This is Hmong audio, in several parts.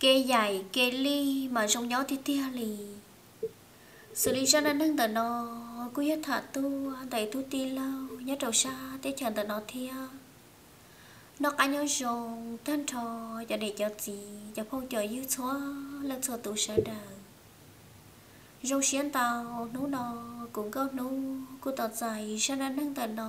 kev yaim kev lij mas zoo nyob tiag tiag li. Xws li zaj neej neeg ntawm no kuj yog tham tuaj ntawm ib tug tij laug nyob rau sab teb chaws ntawm no thiab. Noj qab nyob zoo tag nrho cov niam cov txiv cov phooj cov ywg txhua leej txhua tus sawv daws. Zoo siab ntau hnub no kuv Nkauj Hnub kuj tau txais zaj neej neeg ntawm no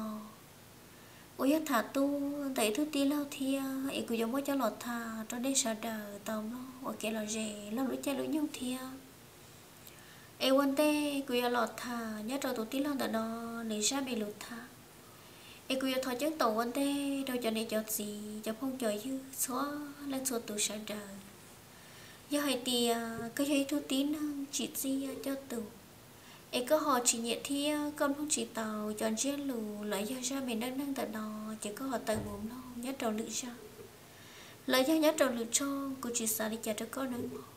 uas yog tham tuaj ntawm ib tug tij laug thiab es kuv yuav muab coj los tham rau nej sawv daws tau mloog ua kev lom zem lub caij lub nyoog thiab. Es ua ntej kuv yuav los tham nyob rau tus tij laug ntawm no nws zaj me lus tham, es kuv yuav thov ceeb toom ua ntej rau cov niam cov txiv cov phooj cov ywg txhua leej txhua tus sawv daws. Yog hais tias koj yog ib tug tib neeg tsim txiaj coj tus, es koj ho tsis nyiam thiab koj mloog tsis tau cov ntsiab lus los yog zaj me neej neeg ntawm no, ces koj ho tawm mus mloog nyob rau lwm zaj los yog nyob rau lwm tshooj, kuv tsis xav li cas rau koj nawb mog.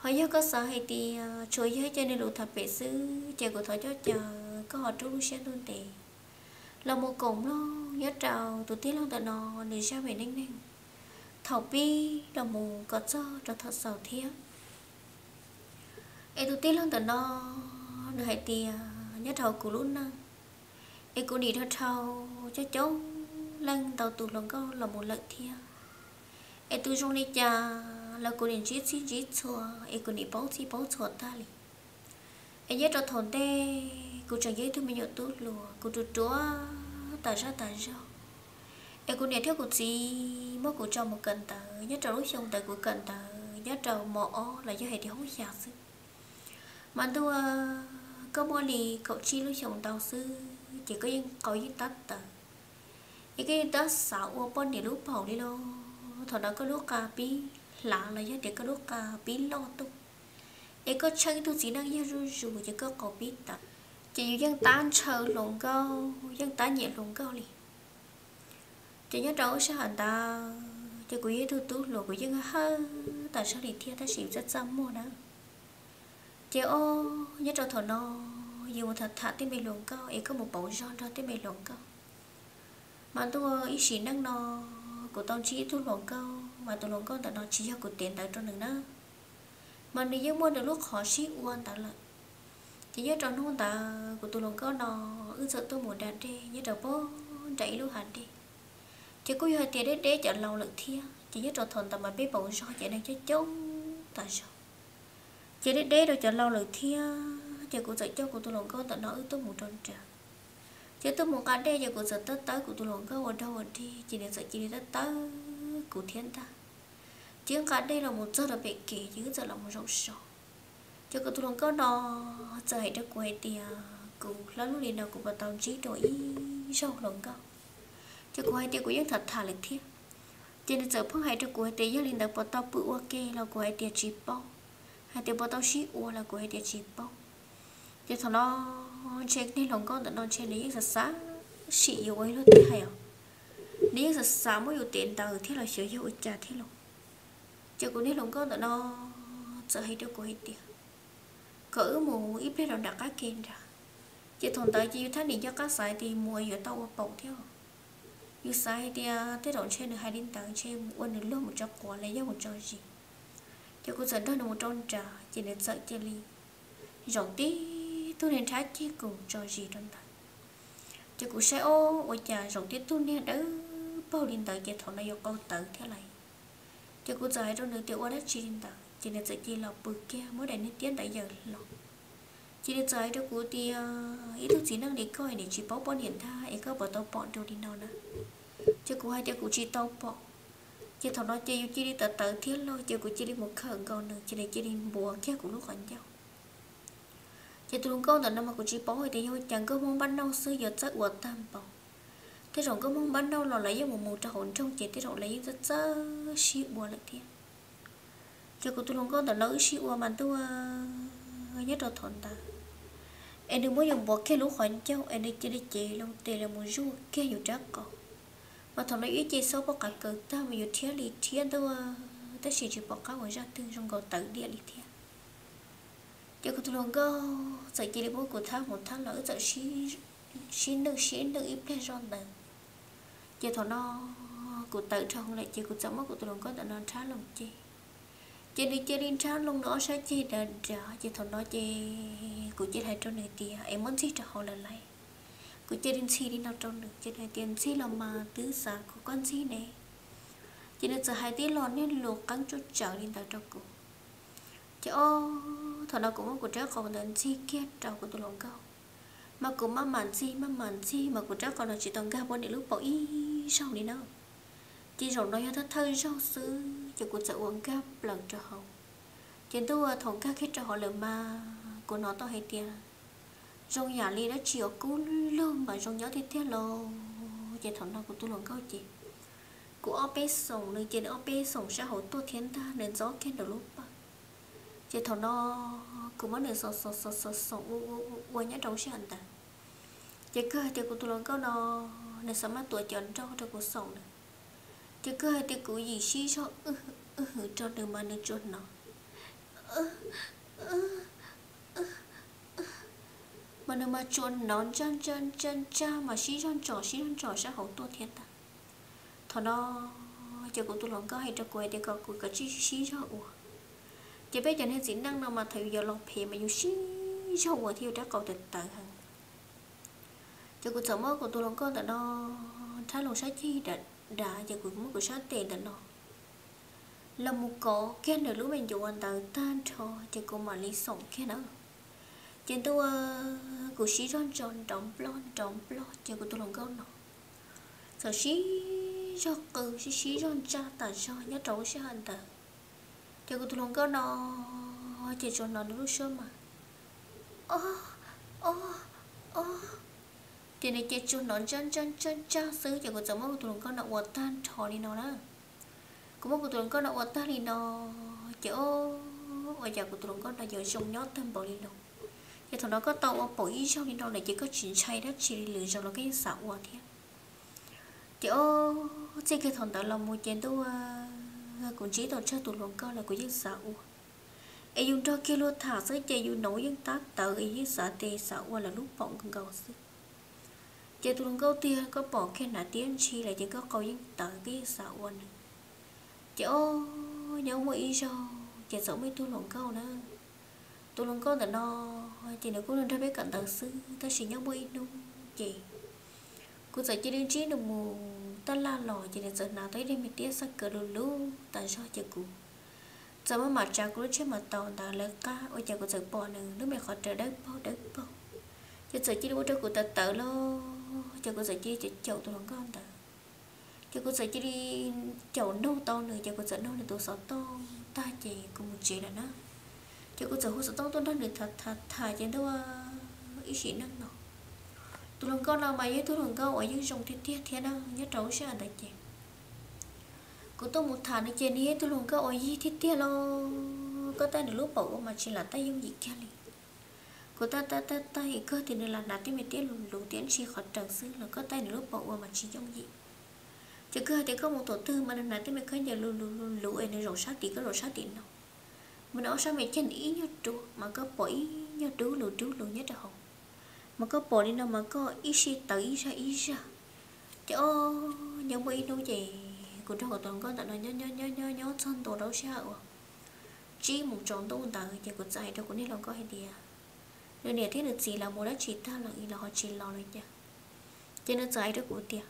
Ho yog koj xav hais tias tsuas yog ib co niag lus tham pem xwb ces kuv thov coj caw koj ho rub lub siab ntuj ntev los mus koom mloog nyob rau tus tij laug ntawm no nws zaj me neej neeg thaum pib los mus kom txog rau thaum xaus thiab. Es tus tij laug ntawm no nws hais tias nyob rau kuv lub neej es kuv nim dhau dhau coj coob leej ntau tus hluas nkauj los mus lawm thiab. Es tus zoo li cas los kuv nim ntsib txhij ntsib txhua, es kuv nim paub txhij paub txhua tag li. Es nyob rau thaum ntej kuv tseem yog ib tug me nyuam tub hluas, kuv ruam ruam tas zaj tas zog. Es kuv niam thiab kuv txiv muab kuv tso mus kawm ntawv nyob rau lub xyoo ntawd kuv kawm ntawv nyob rau mos ob los yog hais tias hoob xya xwb. Mas ntuj, koj muaj li kaum tsib lub xyoos ntau xwb ces koj yeej qau yeej tab tawv, es koj yeej tab xav ua poj niam lub paum li los. Thaum no koj lub qa pib hlav los yog tias koj lub qa pib loj tuaj, es koj tsheej ib tug txiv neej yog zuj zus ces koj qau pib tawv, ces yus yeej tab ntshaw hluas nkauj yeej tab nyiam hluas nkauj li. Ces nyob rau lub sij hawm ntawd ces kuv yog ib tug tub hluas kuv yeej hawj tas zog li thiab tab sis yus txaj txaj muag na. Ces o, nyob rau thaum no yus mus tham tham tej me hluas nkauj es koj mus pauv zog nrog tej me hluas nkauj. Mas ntuj, ib sim neej no kuv tau ntsib ib tug hluas nkauj mas tus hluas nkauj ntawm no tsis yog kuv tev ntawv rau nws na, mas nws yeej muaj nws lub qhov sib ua ntawd lawm. Ces nyob rau hnub ntawd kuv tus hluas nkauj no wb txawm tuaj mus da dej nyob rau pem nram ib lub hav dej. Ces kuj yog hais tias deb deb cov laus lawm thiab ces nyob rau thaum ntawd mas peb pauv zog ces neeg coob coob tas zog. Ces deb deb rau cov laus lawm thiab ces kuv txawm coj kuv tus hluas nkauj ntawm no wb tuaj mus rau nram. Ces tuaj mus nqa dej ces kuv txawm tawb tawb kuv tus hluas nkauj ua dog ua dig ces nws txawm cia li tawb tawb kuv thiab ntag. Ces wb nqa dej los mus txog rau pem kev ces wb txawm los mus zaum so. Ces kuv tus hluas nkauj no txawm hais rau kuv hais tias kuv hlob lug li no kuv puas tau ntsib dua ib zaug hluas nkauj. Ces kuv hais tias kuv yeej tham tham lawm thiab. Ces nws txawm pheej hais rau kuv hais tias yog li ntawd puas tau pw ua ke los kuv hais tias tsis paub, hais tias puas tau sib ua los kuv hais tias tsis paub. Ces thaum no ntshe niag hluas nkauj ntawm no ntshe nws yeej xav xav sim yuav ua ib lub tib hais os, nws yeej xav xav muab yus tev ntawd thiab los xyov yog ua cas thiab los. Ces kuv niag hluas nkauj ntawm no txawm hais rau kuv hais tias kom wb mus ib pliag rau nram qab ke nrad. Ces thaum ntawd ces yus thaj niam ncaj qab xav tias mus yuav tau ua paum thiab. Yus xav hais tias tej zaum ntshe nws hais li ntawd ntshe mus ua nws luag mus tso quav los yog mus tso zis. Ces kuv txawm nrog nws mus rau nrad ces nws txawm cia li zaum tib tug niag nrhab ceg kuv tso zis rau ntawd. Ces kuv saib ob ua cas zaum tib tug niag dawb paug li ntawd ces thaum no yuav qau tawv thiab lawm. Ces kuv txawm hais rau nws tias ua dab tsi li ntawd ces nws txawm cia li los pw kiag muab daim niag tiab ntawd yaws hlo. Ces nws txawm hais rau kuv tias ib tug txiv neej li koj es nim tsis paub poj niam ntag es koj puas tau pom dua li no na? Ces kuv hais tias kuv tsis tau pom. Ces thaum no ces yus cia li tawv tawv thiab lauj ces kuv cia li mus khawm nkaus nws ces nws cia li npuav kiag kuv lub qhov ncauj. Ces tus hluas nkauj ntawm no mas kuv tsis paub hais tias yog ua cas nkauj Hmoob npab nauj xwb yuav txawj ua tag npaum. Tej zaum nkauj Hmoob npab nauj los lawv yeej mus mus rau hauv nroog ces tej zaum lawv yeej txawj txawj sib ua lawm thiab. Ces kuv tus hluas nkauj ntawm no wb sib ua mas ntuj, nyob rau thaum ntawd es nws muab yus npuav kiag lub qhov ncauj es nws cia li cev loo tes los mus zuaj kiag yus rab qau. Mas thaum no yus ib ce xub pob qav kaws tag mas yus rhiab li rhiab ntuj, tab sis tsis pom qab ua zaj twg zoo nkaus tawv diam li thiab. Ces kuv tus hluas nkauj txawm cia li muab kuv thab mus thab los wb txawm sib nwj sib nwj ib pliag zoj ntawd. Ces thaum no kuv tawv dhau lawm ces kuv txawm muab kuv tus hluas nkauj ntawm no nrhab loo ces Ces nws cia li nrhab loo nws ob sab ceg dav dav, ces thaum no ces kuv cia li hais rau nws tias es muab ntxig rau hauv lawm lauj. Kuv cia li ntxhi li no rau nws, ces nws hais tias ntxig los mas twb xav kom koj ntxig ne. Ces nws txawm hais tib lo niag lus qeeb tsuj tsawv li ntawd rau kuv. Ces o, thaum no kuv muab kuv rab qau ntawd ntxig kiag rau kuv tus hluas nkauj, mas kuv maj mam ntxig maj mam ntxig mas kuv rab qau no tsis tau nkag puag nws lub paum ib zaug li na. Ces zaum no yog thawj thawj zaug xwb ces kuv txawm ua nkag plaws rau hauv. Ces ntuj, thaum nkag kiag rau hauv lawm mas kuv hnov tau hais tias zoo yam li dab tsi uas kub lug mas zoo nyob tiag tiag lauj. Ces thaum no kuv tus hluas nkauj ces kuv ob peb xoom, nws ces nws ob peb xoom sab hauv tuaj thiab ntag, nws ntxov kiag nraum lub paum. Ces thaum no kuv muab nws xoom xoom xoom xoom xoom ua ua ua nyob rau lub sij hawm ntawd. Ces kawg hais tias kuv tus hluas nkauj no nws xav maj tuam cov nroj rau kuv xoom na. Ces kawg hais tias kuv yim sib zog wb hwm rau nws mas nws tsuas hnov, mas nws mas tsuas hnov ntsaj ntsaj ntsaj ntsaj mas sib zog ntsos sib zog ntsos sab hauv tuaj thiab ntag. Thaum no ces kuv tus hluas nkauj hais rau kuv hais tias kom kuv kav tsij sib zog ua. Ces peb cov niag txiv neej no mas thaum yus yuav los phem mas yus sib zog ua thiab yus rab qau tawv tawv heev. Ces kuv txawm muab kuv tus hluas nkauj ntawm no nrhab loo sab ceg dav dav, ces kuv muab kuv sab tes ntawm no los mus kov kiag nws lub me ncuav ntawd tag nrho, ces kuv mam li xoom kiag na. Ces ntuj, kuv sib zog ntsos nrov nploj nrov nploj, ces kuv tus hluas nkauj no txawm sib zog qw sib sib zog ntsaj tas zog nyob rau lub sij hawm ntawd. Ces kuv tus hluas nkauj no ces tsuas hnov nws lub suab mas o, o, o. Ces nws ces tsuas hnov ntsaj ntsaj ntsaj ntsaj xwb, ces kuv txawm muab kuv tus hluas nkauj no ua tag nrho li no na. Kuv muab kuv tus hluas nkauj no ua tag li no, ces o, ua cas kuv tus hluas nkauj no yuav zoo nyob tag npaum li no. Ces thaum no koj tau ua paum ib zaug li no lawm ces koj tsis ntshai dab tsi li lwm zaus los koj yeej xav ua thiab. Ces o, txij kiag thaum ntawd los mus ces ntuj, kuv ntsib tau tsawg tus hluas nkauj los kuv yeej xav ua. Es yus nrog kiag luag tham xwb ces yus noov yeej tab tawv es yeej xav tes xav ua lawv lub paum nkaus xwb. Ces tus hluas nkauj tiag koj pom kiag hnav tiab ntshis lawm ces koj qau yeej tawv koj yeej xav ua nws. Ces o, nyob muaj ib zaug ces txawm muaj ib tug hluas nkauj na. Tus hluas nkauj ntawm no ces nws kuj nrog peb kawm ntawv xwb, tab sis nyob muaj ib hnub ces kuv txawm cia li ntsib nws mus taj laj los ces nws txawm hnav tau ib daim me tiab xaj kawg lug lug tas zog ces kuv txawm maj mam tsav kuv lub tsheb mas taus ntawd lawv qab ua cas kuv txawm pom nws lub me qhov rawv dawb paug dawb paug. Ces txawm cia li ua rau kuv tawv tawv lawm ces kuv txawm cia li caum caum tus hluas nkauj ntawd. Ces kuv txawm cia li caum nug tau nws ces kuv txawm nug nws tus xov tooj tag ces kuv mus tsev lawm na. Ces kuv txawm hu xov tooj tuaj nrog nws tham tham tham ces ntuj, ib sim neej no tus hluas nkauj no mas yog ib tug hluas nkauj uas yeej zoo tiag tiag thiab na, nyob rau lub sij hawm ntawd ces kuv tuaj mus tham nws ces nws yog ib tug hluas nkauj uas yig tiag tiag los koj taij nws lub paum ua mas tsis lam taij yooj yim kiag li. Kuv taij taij taij taij kawg tias nws lam hnav tej me tiab lug lug tiab ntshis qhov rawv xwb los koj taij nws lub paum ua mas tsis yooj yim. Ces kawg hais tias koj mus tom twg mas nws hnav tej me khaub ncaws lug lug lug lug es nws zaum sab tim koj zaum sab tim no, mas nws ob sab me ceg nws ib nyuag rua mas koj pom ib nyuag dub lug dub lug nyob rau hauv. Mas koj pom li no mas koj ib sij tawv ib zag ib zag. Ces o, nyob muaj ib hnub ces kuv nrog kuv tus hluas nkauj ntawm no nyob nyob nyob nyob nyob txog ntua rau lub sij hawm uas tsib moos tsaus ntuj ntawd ces kuv txawm hais rau kuv niag hluas nkauj hais tias nws niam thiab nws txiv los mus dab tsi tag lawm es los ho tsis los lawm cas. Ces nws txawm hais rau kuv tias,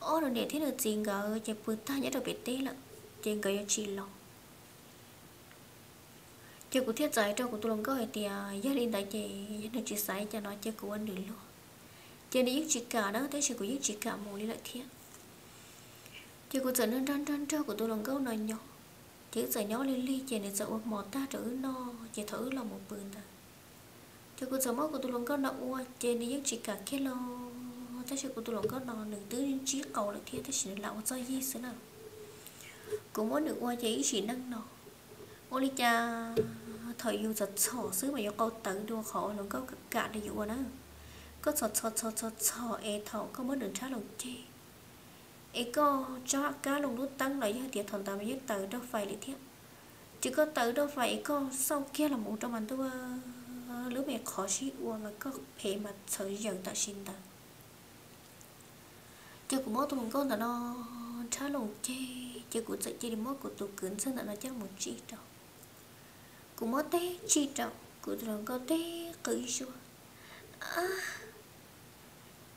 ob, nws niam thiab nws txiv nkawd ces pw tag nyob rau pem teb lawm, ces nkawd yuav tsis los. Ces kuv thiaj txawm hais rau kuv tus hluas nkauj hais tias yog li ntawd ces yog nws tsis xav li cas no ces kuv ua nws luag. Ces nws yeej tsis kam na, tab sis kuv yeej tsis kam mus li lawm thiab. Ces kuv txawm nrog nrog nrog nrog kuv tus hluas nkauj no nyob. Ces wb txawm nyob lig lig ces nws txawm ua hmo tag rau wb noj ces thaum wb los mus pw ntawd ces kuv txawm muab kuv tus hluas nkauj no ua ces nws yeej tsis kam kiag los, tab sis kuv tus hluas nkauj no nws twb ntsib qau lawm thiab tab sis nws lam ua txoj yig xwb na. Kuv muab nws ua ces ib sim neej no, ua li cas thaum yus txhom txhom xwb mas yus qau tawv dua qhov hluas nkauj kam rau yus ua na. Koj txhom txhom txhom txhom txhom es thaum koj muab nws nrhab loo ceg es koj tso kab loo lub teeb los yog tias thaum ntawd mas yeej tawv rau fais lawm thiab. Ces koj tawv rau fais es koj xauj kiag los mus rau mas ntuj, lub me qhov sib ua mas koj phem mas txhawv yawm tam sim ntawd. Ces kuv muab tus hluas nkauj ntawm no nrhab loo ceg ces kuv txawm cia li muab kuv tus kwv ntxawg ntawm no coj mus tsim rau. Kuv muab teg tsij rau, kuv tus hluas nkauj teg qw ib suab.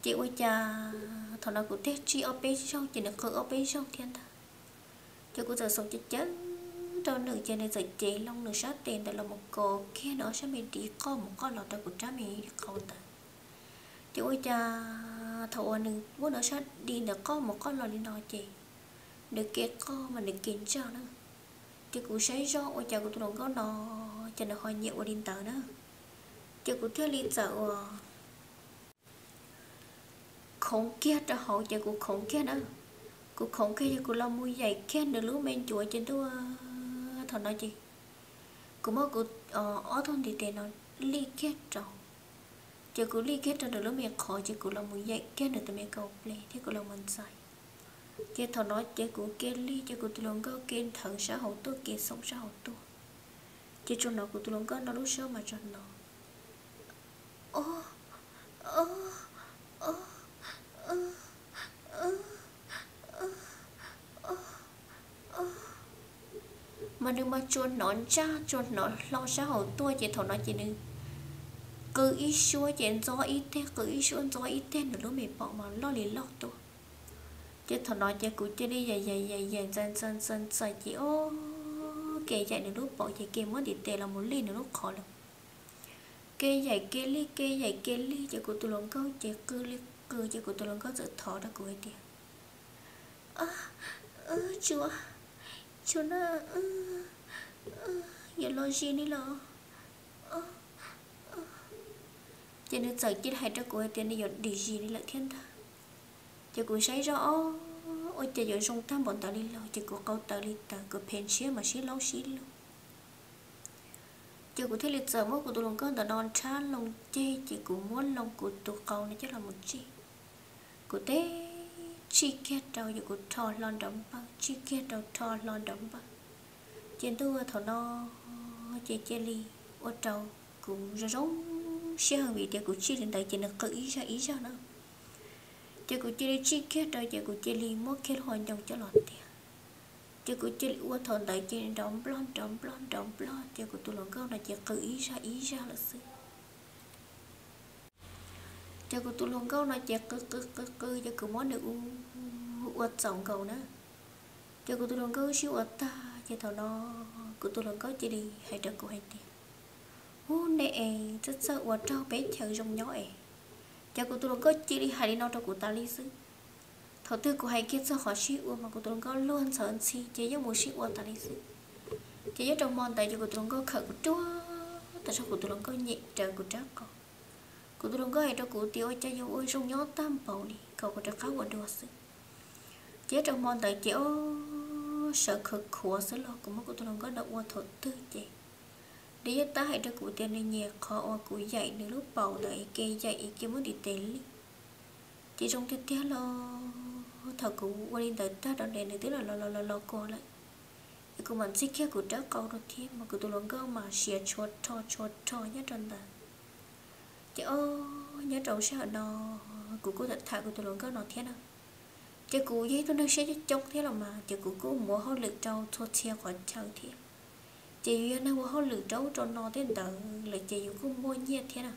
Ces ua cas thaum no kuv teg tsij ob peb zaug ces nws qw ob peb zaug thiab ntag. Ces kuv txawm xoom cev ceev rau nws ces nws txawm cev loo nws sab tes ntawd los mus kov kiag nws ob sab me di qoj mus qoj los rau kuv rab me qau ntawd. Ces ua cas thaum uas nws muab nws ob sab di ntawd qoj mus qoj los li no ces nws ke qoj mas nws ke ntsaj na. Ces kuv saib zoj ua cas kuv tus hluas nkauj no ces nws ho nyiam ua li ntawd na. Ces kuv thiaj li txawm ua khoov kiag rau hauv ces kuv khoov kiag na. Kuv khoov kiag ces kuv los mus yaim kiag nws lub me ncuav ces ntuj, thaum no ces kuv muab kuv ob tug ntiv tes no lij kiag rau. Ces kuv lij kiag rau nws lub me qhov ces kuv los mus yaim kiag nws tus me kaum ples thiab kuv los mus ntxais. Ces thaum no ces kuv ke lij ces kuv tus hluas nkauj ke nthawv sab hauv tuaj ke xoom sab hauv tuaj. Ces tsuas hnov kuv tus hluas nkauj no lub suab mas tsuas hnov mas nws mas tsuas hnov ntsaj tsuas hnov hlo sab hauv tuaj ces thaum no ces nws qw ib suab ces ntxob ib teg qw ib suab ntxob ib teg nws lub me paum mas loj li loj tuaj. Ces thaum no ces kuv cia li yaim yaim yaim yaim ntxais ntxais ntxais ntxais ces o ke yaim nws lub paum ces ke muab ntiv tes los mus lij nws lub qhov lawm. Ke yaim ke lij ke yaim ke lij ces kuv tus hluas nkauj ces qw li qw ces kuv tus hluas nkauj txawm thov rau kuv hais tias, Tsuas, tsuas na, yuav los zis li los? Ces nws txawm cia li hais rau kuv hais tias nws yuav dim zis li lawm thiab ntag. Ces kuv saib zoj o, ua cas yuav zoo tag npaum ntawd li los ces kuv qau taws li taws kuv phev ntshiab mas sib laub sib lug. Ces kuv thiaj li txawm muab kuv tus hluas nkauj ntawm no nrhab loo ceg ces kuv muab loo kuv tus qau no coj los mus tsij. Kuv teg tsij kiag rau ces kuv rho hlo nrov npawg tsij kiag rau rho hlo nrov npawg. Ces ntuj thaum no ces cia li ua rau kuv zoo zoo siab heev vim tias kuv tsij li ntawd ces nws qw ib zaj ib zaj na. Ces kuv cia li tsij kiag rau ces kuv cia li muab kiag lub qhov ncoo coj los tiag. Ces kuv cia li ua thaum ntawd ces nrov nplog nrov nplog nrov nplog ces kuv tus hluas nkauj no ces qw ib zaj ib zaj lawm xwb. Ces kuv tus hluas nkauj no ces qw qw qw qw ces kuv muab nws ua txaus nkaus na. Ces kuv tus hluas nkauj sib ua tag ces thaum no kuv tus hluas nkauj cia li hais rau kuv hais tias, Ub, nej es txawj txawj ua raug peb chaw zoo nyob es. Ces kuv tus hluas nkauj cia li hais li no rau kuv tas li xwb. Thaum twg kuv hais kiag txog qhov sib ua mas kuv tus hluas nkauj luag ntxhawv ntxhi ces yeej mus sib ua tas li xwb. Ces nyob rau hmo ntawd ces kuv tus hluas nkauj khawm kuv ruaj tas zog kuv tus hluas nkauj nyem raws kuv rab qau. Kuv tus hluas nkauj hais rau kuv tias ua cas yuav ua zoo nyob tag npaum li kom kuv rov qab ua dua xwb. Ces nyob rau hmo ntawd ces o sawv khuav khuav xwb los kuv muab kuv tus hluas nkauj ntawd ua thaum twg ces nws yeej tab hais rau kuv tias nws nyiam qhov uas kuv yaim nws lub paum ntawd es ke yaim es ke muab ntiv tes lij. Ces zoo tiag tiag los thaum kuv ua li ntawd tag rau nws twb los los los los los kua lawm. Es kuv mam ntxig kiag kuv rab qau rau thiab mas kuv tus hluas nkauj mas siav tshua rho tshua rho nyob rau ntawd. Ces o nyob rau sij hawm no kuv kuj tham tham kuv tus hluas nkauj no thiab na. Ces kuv yog ib tug neeg siab coob coob thiab los mas ces kuv kuj mus ua hauj lwm rau txhua txhia qhov chaw thiab. Ces yus yog neeg ua hauj lwm rau ub rau no tej ntawd lawm ces yus kuj muaj nyiaj thiab na.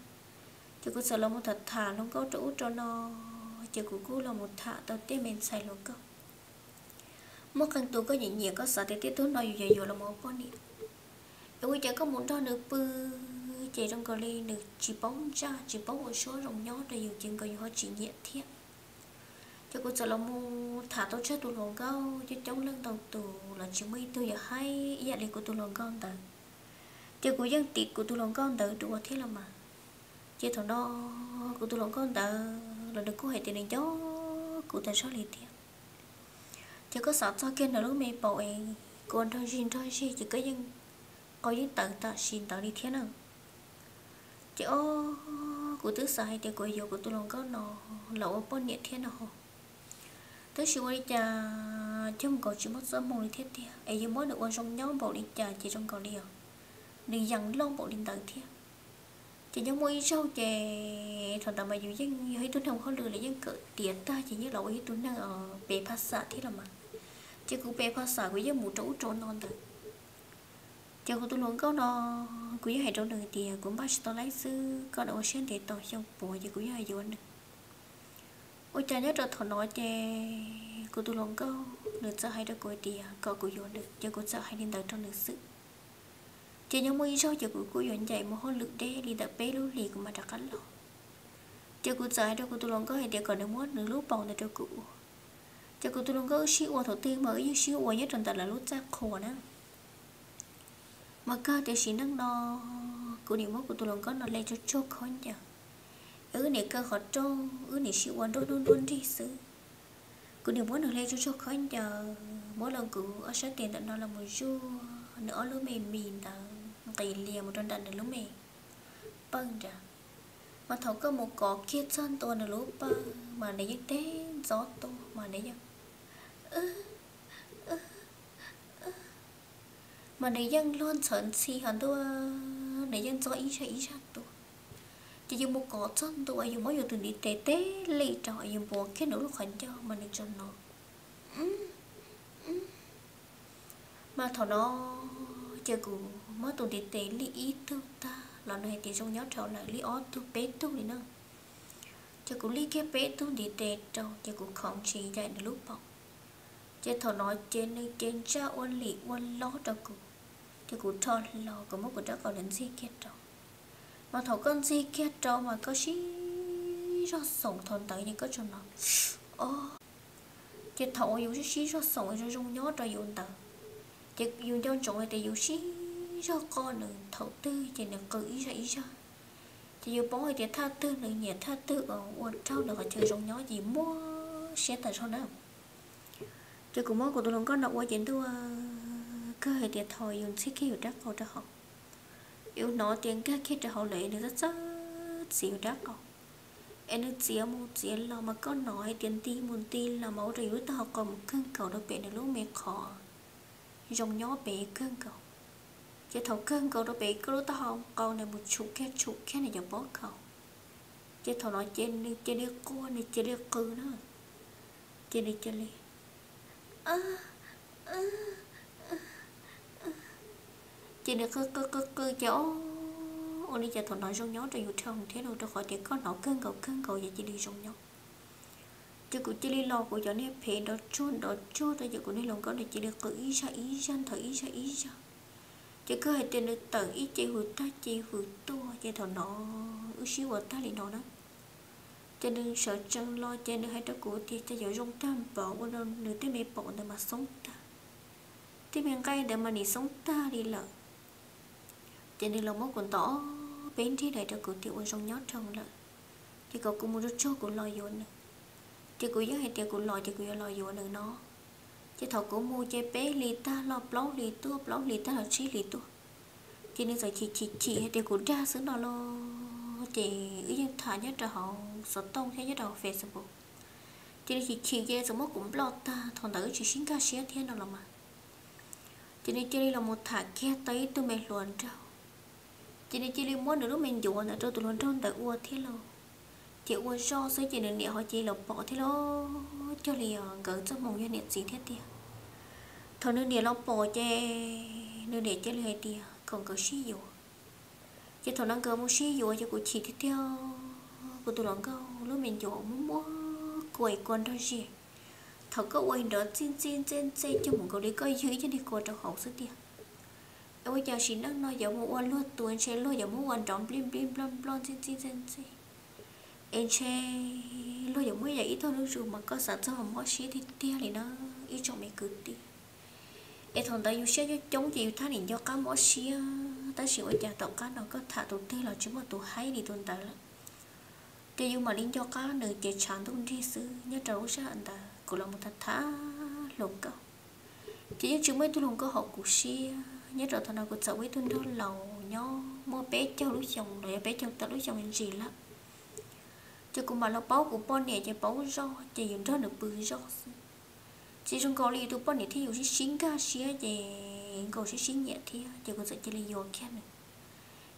Ces kuv txawm los mus tham tham hluas nkauj rau ub rau no, ces kuv kuj los mus tham tau tej me ntxhais hluas nkauj. Muaj qee tus koj nyiam nyiam koj xav tias tej tug no yus yuav yuav los mus ua poj niam, es ua cas koj mus nrog nws pw ces zoo nkaus li nws tsis paub ntsaj tsis paub ua suab zoo nyob rau yus ces nkaus yus ho tsis nyiam thiab. Ces kuv txawm los mus tham tau tsawg tus hluas nkauj coob coob leej ntau tus los tsis muaj ib tug yuav haib ib yam li kuv tus hluas nkauj ntawd. Ces kuv yeej tim kuv tus hluas nkauj ntawd dua thiab los mas. Ces thaum no kuv tus hluas nkauj ntawd los nws kuj hais tias nws nco kuv tas zog li thiab. Ces koj xav txog kiag nws lub me paum es kua nrog zig nrog zig ces koj yeej qau yeej tawv tam sim ntawd li thiab na. Ces o kuv twb xav hais tias kuv yuav kuv tus hluas nkauj no los ua poj niam thiab no ho. Tab sis ua li cas cog nkaus tsis muaj txoj hmoo li thiab tiag es yuav muab nws ua zoo nyob npaum li cas ces zoo nkaus li os nws yeej loj npaum li ntawd thiab. Ces nyob muaj ib zaug ces thaum ntawd mas yus yeej yog ib tug neeg ua hauj lwm los yeej kawm tiav tag ces yeej los ua ib tug neeg pe phaj xam thiab los mas. Ces kuv pe phaj xam kuv yeej mus rau ub rau no ntawd. Ces kuv tus hluas nkauj no, kuv yeej hais rau nws tias kuv npaj tsis tau laib xwb, koj ua siab ntev tau xyoo puav ces kuv yeej yuav nws. Ua cas nyob rau thaum no ces kuv tus hluas nkauj nws txawm hais rau kuv tias kom kuv yuav nws, ces kuv txawm hais li ntawd rau nws xwb. Ces nyob muaj ib zaug ces kuv kuj yuav ncaim mus hauj lwm deb li ntawm peb lub hlis kuv mam rov qab los. Ces kuv txawm hais rau kuv tus hluas nkauj hais tias kom nws muab nws lub paus ntawd rau kuv ua. Ces kuv tus hluas nkauj wb sib ua thaum twg mas wb yeej sib ua nyob rau ntawm lawv lub txaj qhua na. Mas kawg tiam sim neej no kuv nim muab kuv tus hluas nkauj no hle tsuag tsuag khaub ncaws, es wb nim kaw qhov rooj, wb nim sib ua nruab hnub nruab nrig xwb. Kuv nim muab nws hle tsuag tsuag khaub ncaws, muab los kuv ob sab tes ntawm no los mus zuaj nws ob lub me mis ntawd nqis lias mus rau nram nws lub me pawj nrad. Mas thaum koj mus kov kiag txog ntua nws lub pawj mas nws yeej teb ntxob tuaj mas nws yeej, mas nws yeej luag ntxhawv ntxhi ho ntuj, nws yeej ntxob ib zaj ib zaj tuaj. Ces yus mus kov txog ntua yus muab yus tus ntiv tes teb li rau yus npuav kiag nws lub qhov ncauj mas nws tsuas hnov. Mas thaum no ces kuv muab tus ntiv tes li ib tug tag los nws hais tias zoo nyob rau lawm li ob tug peb tug li na. Ces kuv li kiag peb tug ntiv tes rau ces kuv khoov ntsis ncaim nws lub paum. Ces thaum no ces nws ces ntsaj ua lim ua lob rau kuv, ces kuv rho hlo kuv muab kuv rab qau ntawd ntxig kiag rau. Mas thaum koj ntxig kiag rau mas koj sib zog xoom thaum ntawd ces koj tsuas hnov o. Ces thaum uas yus sib sib zog xoom zoo zoo nyob rau yus ntawd, ces yus nco ntsoov hais tias yus sib zog qoj nws thaum twg ces nws qw ib zaj ib zaj. Ces yus paub hais tias thaj twg nws nyiam, thaj twg ua raug nws qhov chaw zoo nyob ces yus muab siab tas zog na. Ces kuv muab kuv tus hluas nkauj no ua ces ntuj, kawg hais tias thaum yus ntxig kiag yus rab qau rau hauv, yus hnov tias nkag kiag rau hauv lawm es nws txawj txawj txiav yus rab qau. Es nws txiav mus txiav los mas koj hnov hais tias nti mus nti los mas ua rau yus lub taub hau qau mus kawg nkaus rau pem nws lub me qhov zoo nyob pem kawg nkaus. Ces thaum kawg nkaus rau pem koj lub taub hau qau ntawd mus tshum kiag tshum kiag nws cov pob khaus, ces thaum no ces nws cia li quaj, nws cia li qw na. Ces nws cia li ces nws qw qw qw qw ces o, ua li cas thaum no zoo nyob rau yus dhau thiab no, rau qhov tias koj hnov kawg nkaus kawg nkaus ces cia li zoo nyob. Ces kuv cia li los kuv cov niag phev nrov tsuag nrov tsuag rau ces kuv niag hluas nkauj nws cia li qw ib zaj ib zaj ntawd ib zaj ib zaj. Ces kawg hais tias nws tawm ib ce hws tag ce hws tuaj ces thaum no wb sib ua tag li no na. Ces nws sawv tsees los ces nws hais rau kuv tias cas yuav zoo tag npaum ua rau nws tej me paum ntawd mas xoob tag, tej me nqaij ntawd mas nim xoob tag li lawm. Ces nws los muab kuv ntaus peb nrig lawm rau kuv tias ua zoo nyob rau lawm, ces kom kuv mus tsuag tsuag kuv los yuav nws. Ces kuv yeej hais tias kuv los ces kuv yuav los yuav nws no. Ces thaum kuv mus ces peb hlis tag los plaub hlis tuaj, plaub hlis tag los tsib hlis tuaj. Ces nws txawm chim chim chim hais tias kuv dag xwb no los, ces wb yeej tham nyob rau hauv xov tooj thiab nyob rau hauv Facebook. Ces nws chim chim ces txawm muab kuv nploj tag, thaum ntawd wb tsis sib nkag siab thiab no los mas. Ces nws cia li los mus tham kiag tau ib tug me hluas nraug. Ces nws cia li muab nws lub me ncuav ntawd rau tus hluas nraug ntawd ua thiab lauj. Ces ua zoj xwb ces nws niam ho cia li los pom thiab lauj, cog li nkawd txoj hmoo yog niam txiv thiab tiag. Thaum nws niam los pom ces nws niam cia li hais tias kom nkawd sib yuav. Ces thaum no nkawd mus sib yuav ces kuv chim tiag tiag, kuv tus hluas nkauj lub me ncuav muab muab kua kua nrog ziag. Thaum koj ua nrov txij txij ntxej ntxej cog mus nkaus li koj ywg ib cag niag kua rau hauv xwb tiag. Es ua cas sim neej no yuav mus ua luag tus ntshe luag yuav muab ua nrov nplij nplij nploj nploj ntxij ntxij ntxej ntxej. Es ntshe luag yuav muab yam ib tug lub zus mas koj xav txog mob siab tiag tiag li na ib tsoom me kwv tij. Es thaum ntawd yus siab coob coob ces yus thiaj li nco qab mob siab, tab sis ua cas tom qab no koj tham tus twg los tsis muaj tus haib li tus ntawd lawm. Ces yus mam li nco qab nws ces tshav ntuj nrig xwb. Nyob rau lub sij hawm ntawd kuv los mus tham tham hluas nkauj, ces yeej tsis muaj ib tug hluas nkauj haum kuv siab. Nyob rau thaum no kuv txawm ua ib tug nraug laus nyob muaj peb caug lub xyoo los yog peb caug tawm lub xyoo ntsis lawm. Ces kuv mam los paub kuv poj niam ces paub zoj ces yus nrog nws pw zoj xwb. Ces zoo nkaus li yus tus poj niam thiab yus sib sib nkag siab ces nkaus sib sib nyiam thiab ces kuv txawm cia li yuav kiag nws.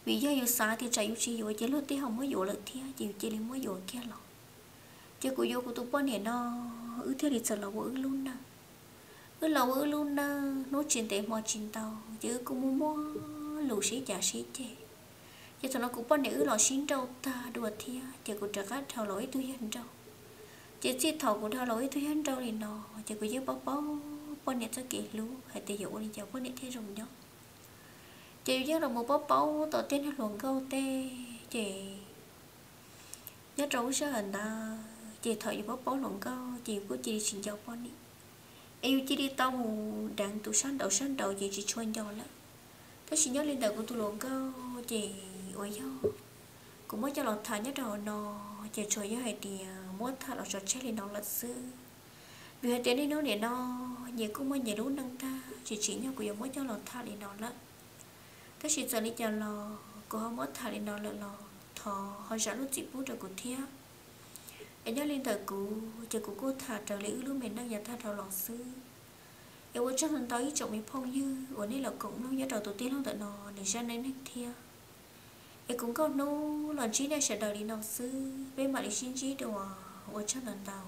Vim yog yus xav tias tsam yus tsis yuav ces luag tej ho muab yuav lawm thiab ces yus cia li muab yuav kiag los. Ces kuv yuav kuv tus poj niam no, wb thiaj li txawm los ua wb lub neej. Wb los ua wb lub neej hnub tsis ntev hmo tsis ntau Ces wb kuj muaj muaj lus sib cav sib ceg. Ces thaum no kuv poj niam wb los sib nrauj tag dua thiab ces kuv rov qab dhau los ib tug yawg nrauj. Ces txij thaum kuv dhau los ib tug yawg nrauj li no, ces kuv yeej paub paub poj niam txoj kev hlub hais tias yuav ua li cas poj niam thiaj zoo nyob. Ces yus yeej los mus paub paub tom tej neeg hluas nkauj tej, ces nyob rau lub sij hawm ntawd ces thaum yus paub paub hluas nkauj ces yus kuj cia li tsis nco poj niam, es yus cia li tau mus deev tus sab nraud sab nraud ces tsis tshua nco lawm. Tab sis nyob li ntawm kuv tus hluas nkauj ces uas yog kuv muab coj los tham nyob rau hauv no, ces tsuas yog hais tias muab tham los tso tseg li no lawm xwb. Vim hais tias niaj hnub nim no nyias kuj muaj nyias lub neej tag, tsis tsim nyog kuv yuav muab coj los tham li no lawm. Tab sis txawm li cas los kuv ho muab tham li no lawm los thov ho zam lub txim pub rau kuv thiab. Es nyob li ntawm kuv ces kuv kuj tham raws li wb lub me neej yav tag dhau los xwb. Es ua tsaug ntau ntau ib tsoom me phooj ywg uas nej los koom mloog nyob rau tus tij laug ntawm no nws zaj neej neeg thiab. Es kuv Nkauj Hnub los ntsib nej sawv daws li no xwb, peb mam li sib ntsib dua, ua tsaug ntau ntau.